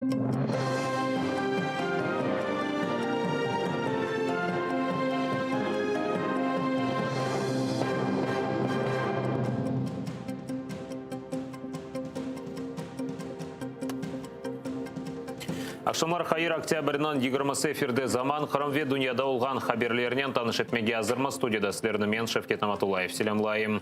Aqşamlar hayır, oktâbrniñ yigirmisi efirde Zaman, Qırım ve dünyada olğan haberlernen tanış etmege azırmız. Studiyada sizlerni men, Şevket Namatullayev, selâmlayım.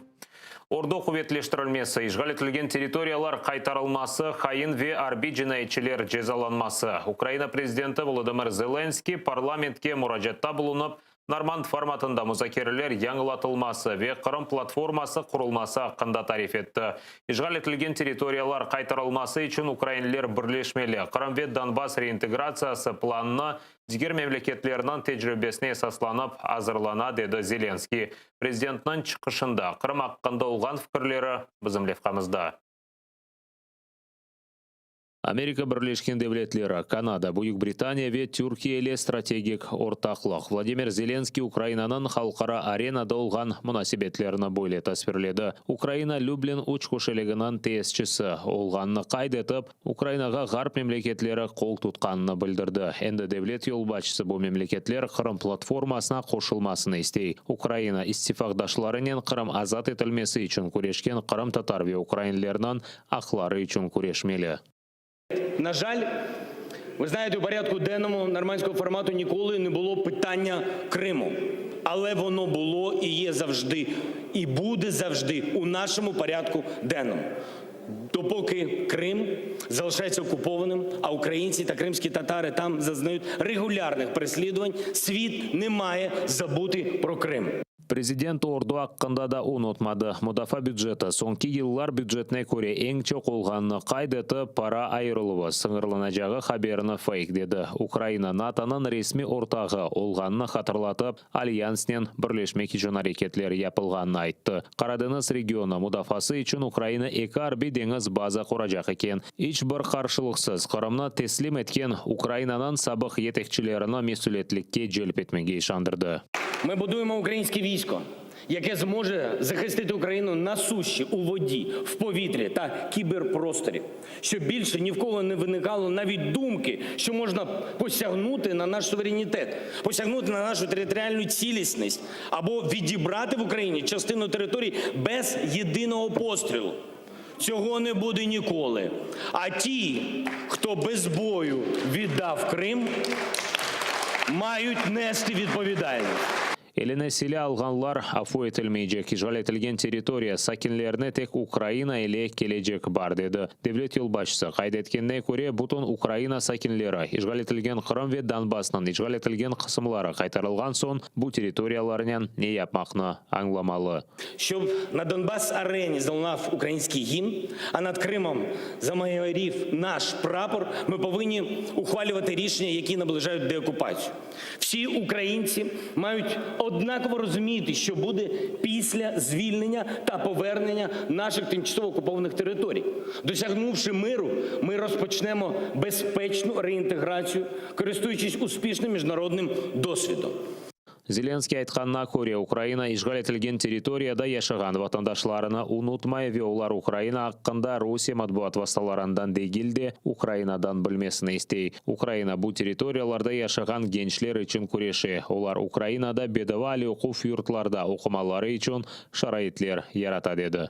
Ordu quvetleştirilmesi, işğal etilgen territoriyalar qaytarılması, hain ve arbiy cinayetçiler cezalanması. Ukraina prezidenti Volodımır Zelenskıy parlamentke muracaatta bulunıp, Normand formatında muzakereler yañılatılması ve Qırım platforması qurulması aqqında tarif etti. İşğal etilgen territoriyalar qaytarılması içün ukrainler birleşmeli. Qırım ve Donbass reintegratsiyası planını diger memleketlerniñ tecribesine esaslanıp azırlana, dedi Zelenskıy. Prezidentniñ çıqışında Qırım aqqında olğan fikirleri bizim levhamızda. Amerika Birleşken Devletleri, Kanada, Büyük Britaniya ve Türkiye ile strategik ortaqlıq. Vladimir Zelenskıy Ukrainanıñ halqara arenada olğan munasebetlerini böyle tasvirledi, Ukraina Lüblin üçköşeliginiñ tesisçisi olğanını qayd etip, Ukrainağa ğarp memleketleri qol tutqanını bildirdi. Endi devlet yolbaşçısı bu memleketler Qırım platformasına qoşulmasını istey. Ukraina istifaqdaşlarınen Qırım azat etilmesi içün küreşken qırımtatar ve ukrainlerniñ aqları içün küreşmeli. Na jal, ви знаєте, у порядку денному нормандського формату ніколи не було питання Криму. Але воно було і є завжди, і буде завжди у нашому порядку денному. Допоки Крим залишається окупованим, а українці та кримські татари там зазнають регулярних переслідувань, світ не має забути про Крим. Prezident ordu aqqında da unutmadı. Mudafaa büceti, soñki yıllar bücetine köre eñ çoq olğanını qayd etip, para ayırıluvı sıñırlanacağı haberini feyk dedi. Ukraina NATOnıñ resmiy ortağı olğanını hatırlatıp, Alyansnen birleşmek içün areketler yapılğanını ayttı. Qaradeñiz regionı mudafaası içün Ukraina eki arbiy deñiz baza quracaq eken. İç bir qarşılıqsız Qırımnı teslim etken Ukrainanıñ sabıq yetekçilerini mesülietlikke celp etmege işandırdı. Ми будуємо українське військо, яке зможе захистити Україну на суші, у воді, в повітрі та кіберпросторі, щоб більше ні в кого не виникало навіть думки, що можна посягнути на наш суверенітет, посягнути на нашу територіальну цілісність або відібрати в Україні частину територій без єдиного пострілу. Цього не буде ніколи. А ті, хто без бою віддав Крим, мають нести відповідальність. Eline silâ alğanlar afu etilmeycek, işğal etilgen territoriya sakinlerine tek Ukraina ile kelecek bar, dedi. Devlet yolbaşçısı qayd etkenine köre, bütün Ukraina sakinleri, işğal etilgen Qırım ve Donbassnıñ işğal etilgen qısımları qaytarılğan soñ bu territoriyalarnen ne yapmaqnı añlamalı. Şçob na Donbass arені залунав ukrainський гімн, а над Кримом замайорів наш прапор, ми повинні ухвалювати рішення, які наближають деокупацію. Всі українці мають однаково розуміти, що буде після звільнення та повернення наших тимчасово окупованих територій. Досягнувши миру, ми розпочнемо безпечну реінтеграцію, користуючись успішним міжнародним досвідом. Zelenskıy aytqanına köre, Ukraina işğal etilgen territoriyada yaşağan vatandaşlarını unutmay ve olar Ukraina aqqında Rusiye matbuat vastalarından degil de, Ukrainadan bilmesini istey. Ukraina bu territoriyalarda yaşağan gençler içün küreşe, olar Ukrainada bedava aliy oquv yurtlarda oqumaları içün şaraitler yarata, dedi.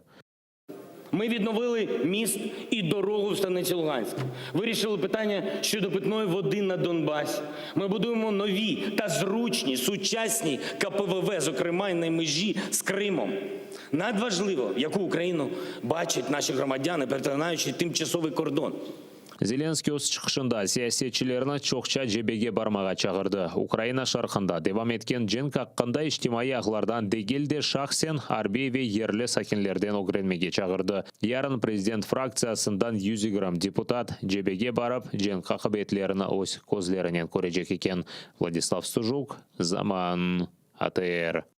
Ми відновили міст і дорогу в станиці Луганськ. Вирішили питання щодо питної води на Донбасі. Ми будуємо нові та зручні сучасні КПВВ, зокрема й на межі з Кримом. Надважливо, яку Україну бачать наші громадяни, перетинаючи тимчасовий кордон. Zelenskıy öz çıqışında siyasetçilerni çoqça cebege barmağa çağırdı. Ukraina şarqında devam etken cenk aqqında içtimaiy ağlardan degil de, şahsen arbiy ve yerli sakinlerden ögrenmege çağırdı. Yarın prezident fraktsiyasından 120 deputat cebege barıp, cenk aqibetlerini öz közlerinen körecek eken. Vladislav Stujuk, Zaman, ATR.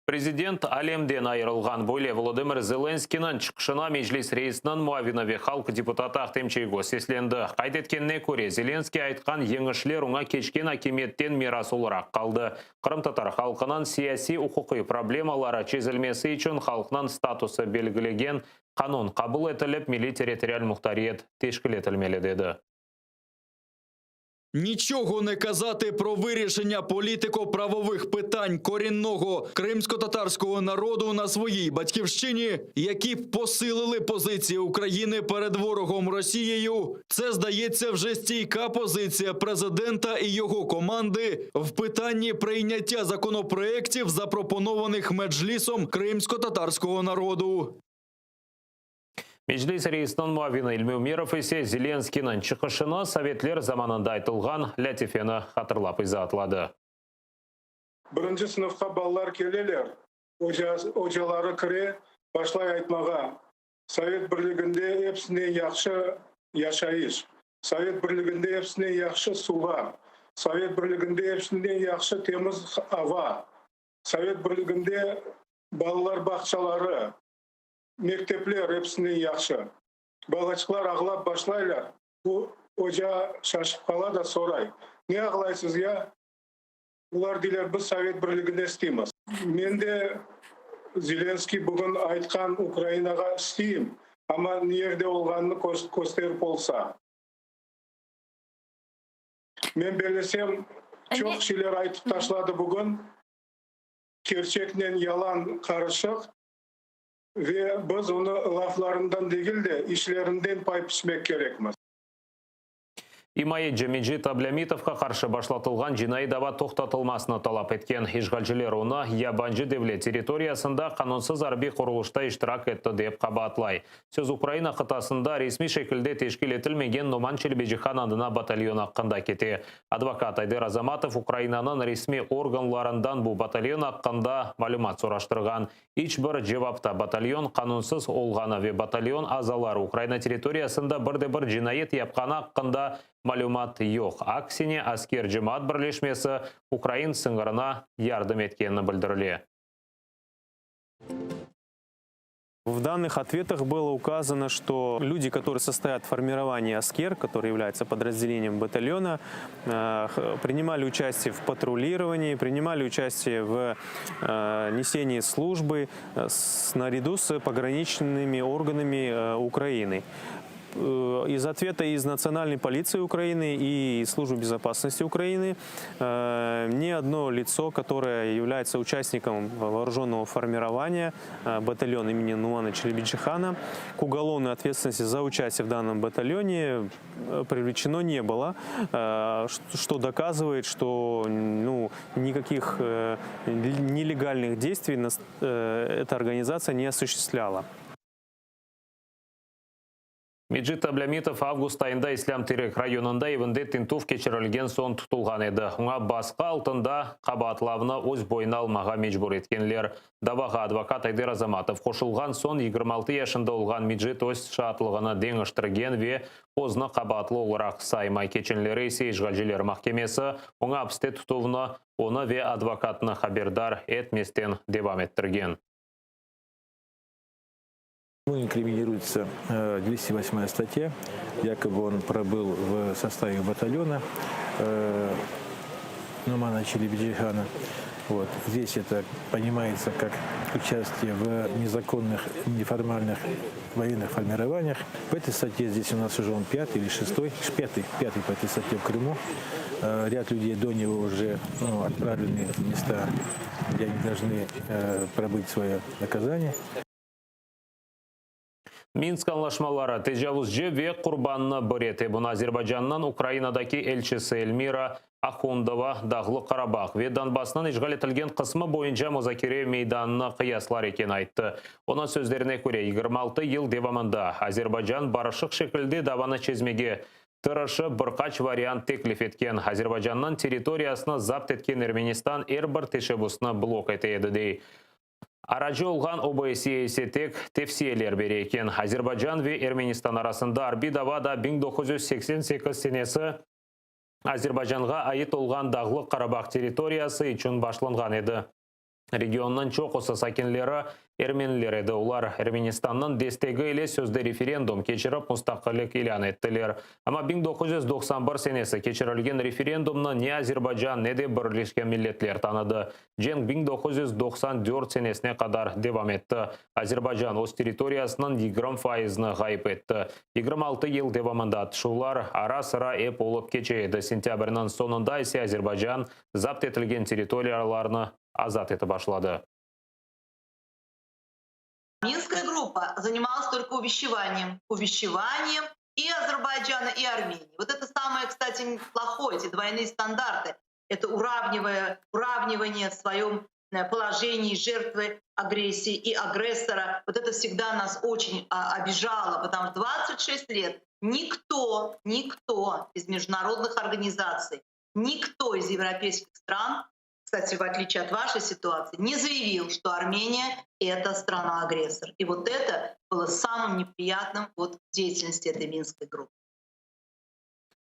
Prezident alemden ayırılğan. Böyle Volodımır Zelenskıynıñ çıqışına Meclis reisiniñ muavini ve halq deputatı Ahtem Çiygoz seslendi. Qayd etkenine köre, Zelenskıy aytqan yeñişler oña keçken akimiyetten miras olaraq qaldı. Qırımtatar halqınıñ siyasiy-uquqiy problemaları çezilmesi içün halqnıñ statusı belgilegen. Qanun qabul etilip, milliy-territorial muhtariyet teşkil etilmeli, dedi. Нічого не казати про вирішення політико-правових питань корінного кримсько-татарського народу на своїй батьківщині, які б посилили позиції України перед ворогом Росією. Це здається вже стійка позиція президента і його команди в питанні прийняття законопроєктів, запропонованих меджлісом кримсько-татарського народу. Meclis reisiniñ muavini İlmi Ümerov ise Zelenskiyniñ çıqışını sovetler zamanında aytılğan lâtifeni hatırlap izaatladı. Birinci sınıfqa balalar keleler, oca, ocaları kire, başlay aytmağa: Sovet Birliginde episinden yahşı yaşayış, Sovet Birliginde episinden yahşı suvlar, Sovet Birliginde episinden yahşı temiz ava, Sovet Birliginde balalar bağçaları, mektepler episinden yahşı. Balaçıqlar ağlap başlaylar. Bu oca şaşıp qala da soray: Ne ağlaysız ya? Olar deyler, biz Sovet Birligini isteymiz. Men de Zelenskiy bugün aytqan Ukrainağa isteyim, amma ne yerde olğanını kösterip olsa. Men bellesem, çoq şeyler aytıp taşladı bugün, kerçeknen yalan qarışıq, ve biz onı laflarından degil de, işlerinden pay piçmek kerekmiz. İmayeci Mecit Ablâmitovğa qarşı başlatılğan cinaiy dava toqtatılmasını talap etken. İşğalciler onı yabancı devlet territoriyasında qanunsız arbiy qurulışta iştirak etti dep qabaatlay. Söz Ukraina qıtasında resmiy şekilde teşkil etilmegen Noman Çelebicihan adına batalyon aqqında kete. Advokat Ayder Azamatov Ukrainanıñ resmiy organlarından bu batalyon aqqında malümat soraştırğan. İç bir cevapta batalyon qanunsız olğanı ve batalyon azaları Ukraina territoriyasında bir de bir cinayet yapqanı aqqında malümat yoq. Aksine, Asker cemaat birleşmesi ukrain sıñırına yardım etkeni bildirile. В данных ответах было указано, что люди, которые состоят в формировании «Аскер», который является подразделением батальона, принимали участие в патрулировании, принимали участие в несении службы наряду с пограничными органами Украины. Из ответа из Национальной полиции Украины и из Службы безопасности Украины ни одно лицо, которое является участником вооруженного формирования батальона имени Нумана Челебиджихана, к уголовной ответственности за участие в данном батальоне привлечено не было, что доказывает, что, ну, никаких нелегальных действий эта организация не осуществляла. Mecit Ablâmitov avgust ayında İslâm Terek rayonında evinde tintüv keçirilgen soñ tutulğan edi. Oña basqı altında qabaatlavnı öz boynuna almağa mecbur etkenler. Davağa advokat Ayder Azamatov qoşulğan soñ 26 yaşında olğan Mecit öz şaatlığını deñiştirgen ve özüni qabaatlı olaraq saymay. Keçenleri ise işğalciler mahkemesi oña apiste tutuvnı onı ve advokatını haberdar etmesten devam ettirgen. Ему инкриминируется 208 статья, якобы он пробыл в составе батальона Нумана Челебиджихана. Вот. Здесь это понимается как участие в незаконных, неформальных военных формированиях. По этой статье здесь у нас уже он пятый или шестой, пятый по этой статье в Крыму. Ряд людей до него уже, ну, отправлены в места, где они должны пробыть свое наказание. Minsk añlaşmaları tecavuzcı ve qurbannı bir ete. Bunı Azerbaycannıñ Ukrainadaki elçisi Elmira Ahundova Dağlı Qarabağ ve Donbassnıñ işğal etilgen qısmı boyunca muzakere meydanını qıyaslar eken ayttı. Onıñ sözlerine köre, 26 yıl devamında Azerbaycan barışıq şekilde davanı çezmege tırışıp bir qaç variant teklif etken. Azerbaycannıñ territoriyasını zapt etken Ermenistan er bir teşebbüsni blok ete edi, dey. Aracı olğan OBSE ise tek tevsiyeler bere eken. Azerbaycan ve Ermenistan arasında arbiy dava da 1988 senesi Azerbaycanğa ait olğan Dağlıq Qarabağ territoriyası içün başlanğan edi. Regionnıñ çoqusı sakinleri. Ermeniler edi. Olar Ermenistannıñ destegi ile sözde referendum keçirip mustaqillik ilân ettiler. Amma 1991 senesi keçirilgen referendumnı ne Azerbaycan, ne de Birleşken Milletler tanıdı. Cenk 1994 senesine qadar devam etti. Azerbaycan öz territoriyasınıñ 20 faizini ğayıp etti. 26 yıl devamında atışuvlar ara-sıra ep olıp keçe edi, sentâbrniñ soñunda ise Azerbaycan zapt etilgen territoriyalarnı azat etip başladı. Minskaya группа занималась только увещеванием. Увещеванием и Азербайджана, и Армении. Вот это самое, кстати, плохое, эти двойные стандарты. Это уравнивание, уравнивание в своем э, положении жертвы агрессии и агрессора. Вот это всегда нас очень а, обижало, потому что 26 лет никто, никто из международных организаций, никто из европейских стран кстати, в отличие от вашей ситуации, не заявил, что Армения — это страна-агрессор. И вот это было самым неприятным вот в деятельности этой Минской группы.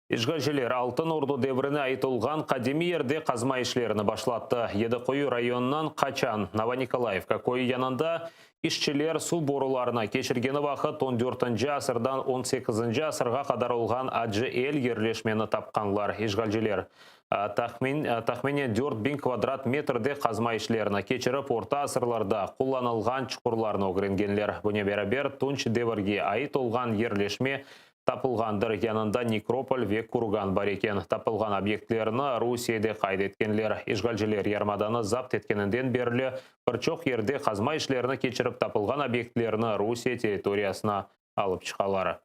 İşğalciler Altın Ordu devrine ait olğan qadimiy yerde qazma işlerini başlattı. Yedi Quyu rayonınıñ Qaçan, Novonikolayevka, köyü yanında işçiler suv borularını keçirgeni vaqıt on dörtünci asırdan on sekizinci asırğa qadar olğan Acı El yerleşmeni tapqanlar. İşğalciler tahminen 4000 kvadrat metrde qazma işlerini keçirip, orta asırlarda qullanılğan çuqurlarnı ögrengenler. Bunen beraber, tunç devirge ait olğan yerleşme tapılğandır, yanında nekropol ve kurgan bar eken. Tapılğan obyektlerni Rusiyede qayd etkenler. İşğalciler yarımadanı zapt etkeninden berli bir çoq yerde qazma işlerini keçirip, tapılğan obyektlerni Rusiye territoriyasına alıp çıqalar.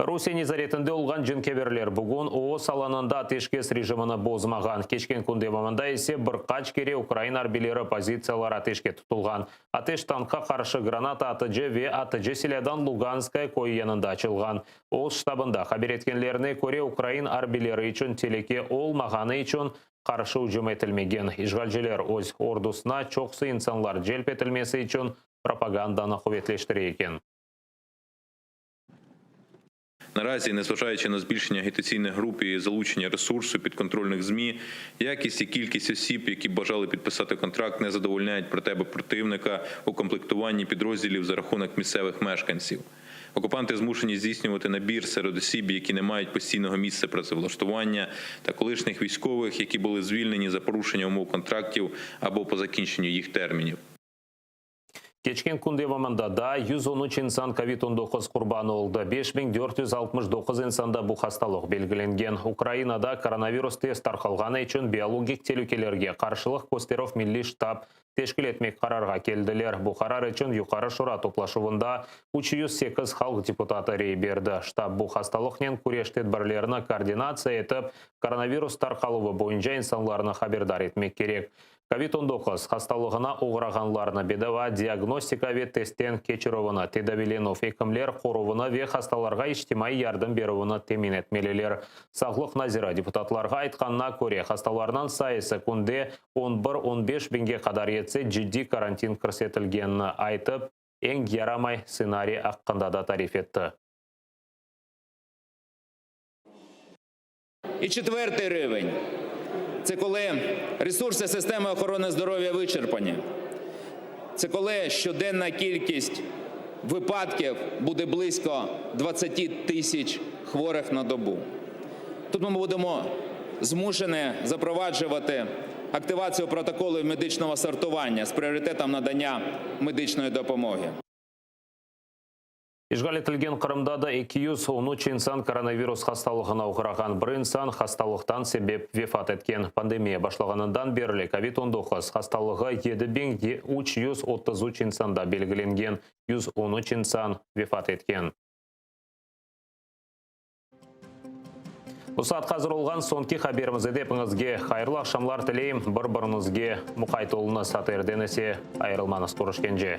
Rusiye nezaretinde olğan cenkeverler bugün OOS alanında ateşkes rejimini bozmağan. Keçken kün devamında ise bir qaç kere ukrain arbiyleri pozitsiyaları ateşke tutulğan. Ateş tankqa qarşı granata atıcı ve atıcı silâdan Luganskaya köyü yanında açılğan. OOS ştabında haber etkenlerine köre, ukrain arbiyleri içün telüke olmağanı içün qarşı ücüm etilmegen. İşğalciler öz ordusına çoqusı insanlar celp etilmesi içün propagandanı quvetleştire eken. Наразі, незважаючи на збільшення агітаційних груп і залучення ресурсу підконтрольних ЗМІ, якість і кількість осіб, які бажали підписати контракт, не задовольняють потреби противника у комплектуванні підрозділів за рахунок місцевих мешканців. Окупанти змушені здійснювати набір серед осіб, які не мають постійного місця працевлаштування, та колишніх військових, які були звільнені за порушення умов контрактів або по закінченню їх термінів. Keçken kün devamında daa 113 insan kovid 19 qurbanı oldı, 5469 insanda bu hastalıq belgilengen. Ukrainada koronavirus tez tarqalğanı içün biologik telükelerge qarşılıq kösterüv milliy ştab teşkil etmek qararğa keldiler. Bu qarar içün Yuqarı Şura toplaşuvında 308 halq deputatı rey berdi. Ştab bu hastalıqnen küreş tedbirlerini koordinatsiya etip, koronavirus tarqaluvı boyunca insanlarnı haberdar etmek kerek. Kovid 19 hastalığına oğrağanlarnı bedava diagnostika ve testten keçirüvini, tedaviylenüv, ekimler qoruvını ve hastalarğa içtimaiy yardım berüvini temin etmeliler. Sağlıq naziri deputatlarğa aytqanına köre, hastalarnıñ sayısı künde on bir, on beş biñge qadar yetse, ciddiy karantin kirsetilgenini aytıp, eñ yaramay stsenariy aqqında da tarif etti. І четвертий рівень – це коли ресурси системи охорони здоров'я вичерпані. Це коли щоденна кількість випадків буде близько 20 тисяч хворих на добу. Тут ми будемо змушені запроваджувати активацію протоколів медичного сортування з пріоритетом надання медичної допомоги. İşğal etilgen Qırımda da 213 insan koronavirus hastalığına oğrağan, bir insan hastalıqtan sebep vefat etken. Pandemiya başlağanından berli kovid 19 hastalığı 7333 insanda belgilengen, 113 insan vefat etken. Bu saatqa azır olğan soñki haberimiz edi. Epiñizge hayırlı aqşamlar tileyim. Bir-biriñizge muqayt oluñız. ATRden ise ayırılmañız. Körüşkence.